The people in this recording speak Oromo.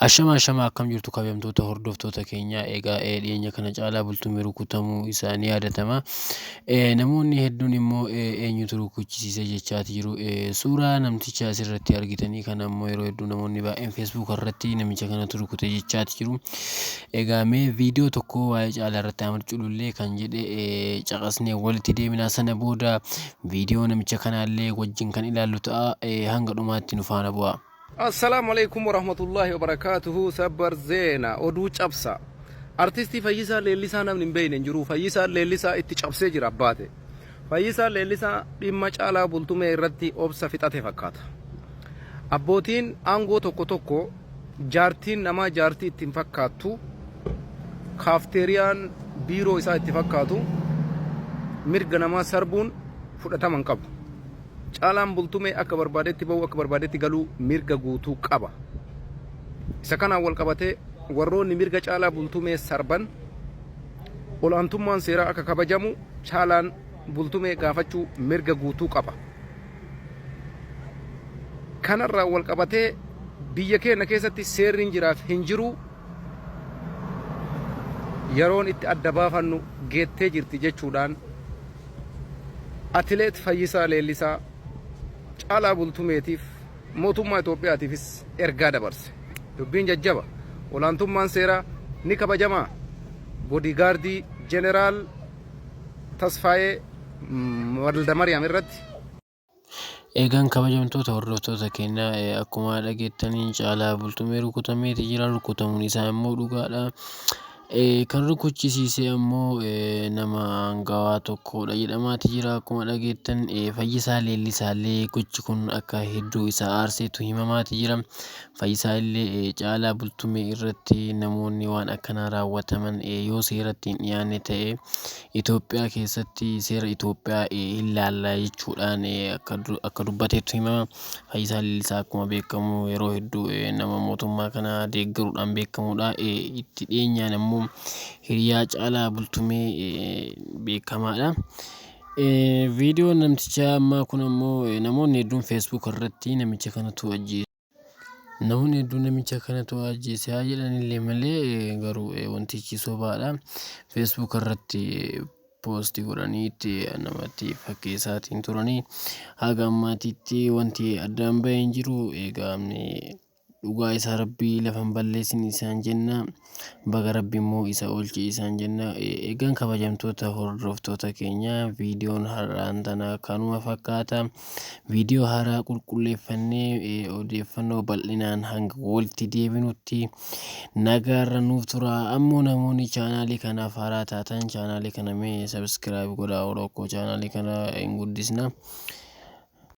Ashama ashama akkam jirtu kabajamtoota hordoftoota keenyaa? Egaa dhiyeenya kana Caalaa Bultumee rukutamuu isaa ni yaadatama. Namoonni hedduun immoo eenyutu rukuchisiise jechaati jiru. Suuraa namticha asirratti argitanii kana immoo yeroo hedduu namoonni baay'een Facebook irratti namicha kanatu rukute jechaati jiru. Egaa mee viidiyoo tokko waa'ee Caalaa irratti Ahmad Culullee kan jedhe caqasnee walitti deemina, sana booda viidiyoo namicha kanaallee wajjin kan ilaallu ta'a, hanga dhumaatti nu faana bu'a. Assalaamu alaikum warahmatullahi wabarakaatuhu. Sabbar zeena oduu cabsa. Artistii Fayyisaa Leellisaa namni hin beekne hin jiru. Fayyisaa Leellisaa itti cabsee jira abbaate. Fayyisaa Leellisaa dhimma Caalaa Bultumee irratti obsa fixate fakkaata. Abbootiin aangoo tokko tokko jaartiin namaa jaartii itti hin fakkaattu. Kaafteeriyaan biiroo isaa itti fakkaatu. Mirga namaa sarbuun fudhatama hin qabu. Caalaan Bultumee akka barbaadetti ba'uu, akka barbaadetti galuu mirga guutuu qaba. Isa kanaan wal qabatee warroonni mirga Caalaa Bultumee sarban ol'aantummaan seeraa akka kabajamu Caalaan Bultumee gaafachuu mirga guutuu qaba. Kanarraa wal qabatee biyya keenya keessatti seerri hin jiraaf hin jiru yeroon itti adda baafannu geettee jirti jechuudhaan Atileet Fayyisaa Leellisaa Caalaa Bultumeetiif mootummaa Itoophiyaatiifis ergaa dabarse. Dubbiin jajjaba. Olaantummaan seeraa ni kabajamaa? Boodigaardii Jeneraal Tasfaayee Waldamariyaam irratti. Eegaan kabajamtoota hordoftoota keenyaa, akkuma dhageettaniin Caalaa Bultumee rukutameeti jira. Rukutamuun isaa immoo dhugaadha. Kan rukuchisiise ammoo nama aangawaa tokkodha jedhamaati jira. Akkuma dhageettan Fayyisaa Leellisaallee gochi kun akka hedduu isa aarseetu himamaati jira. Fayyisaa illee Caalaa Bultumee irratti namoonni waan akkanaa raawwataman yoo seeratti hin dhiyaanne ta'e Itoophiyaa keessatti seera Itoophiyaa hin laalla jechuudhaan akka dubbateetu himama. Fayyisaa Leellisaa akkuma beekamu yeroo hedduu nama mootummaa kana deeggaruudhaan beekamudha. Itti dhiyeenyaan immoo hiriyaa Caalaa Bultumee beekamaadha. Viidiyoon namtichaa ammaa kun ammoo namoonni hedduun Facebook irratti namicha kanatu ajjeese. Namoonni hedduun namicha kanatu ajjeese haa jedhanillee malee garuu wantichi sobaadha. Facebook irratti poosti godhanii itti namatti fakkeessaatiin turanii haga ammaatitti wanti addaan bahee hin jiru. Egaa dhugaa isaa rabbii lafa hin balleessin isaan jenna. Baga rabbi immoo isa oolche isaan jenna. Egaan kabajamtoota hordoftoota keenya, viidiyoon har'aan tana kanuma fakkaata. Viidiyoo haaraa qulqulleeffannee odeeffannoo bal'inaan hanga walitti deebinutti nagaarra nuuf tura. Ammoo namoonni chaanaalii kanaaf haaraa taatan chaanaalii kana mee subscribe godhaa, orookoo chaanaalii kana hin guddisna.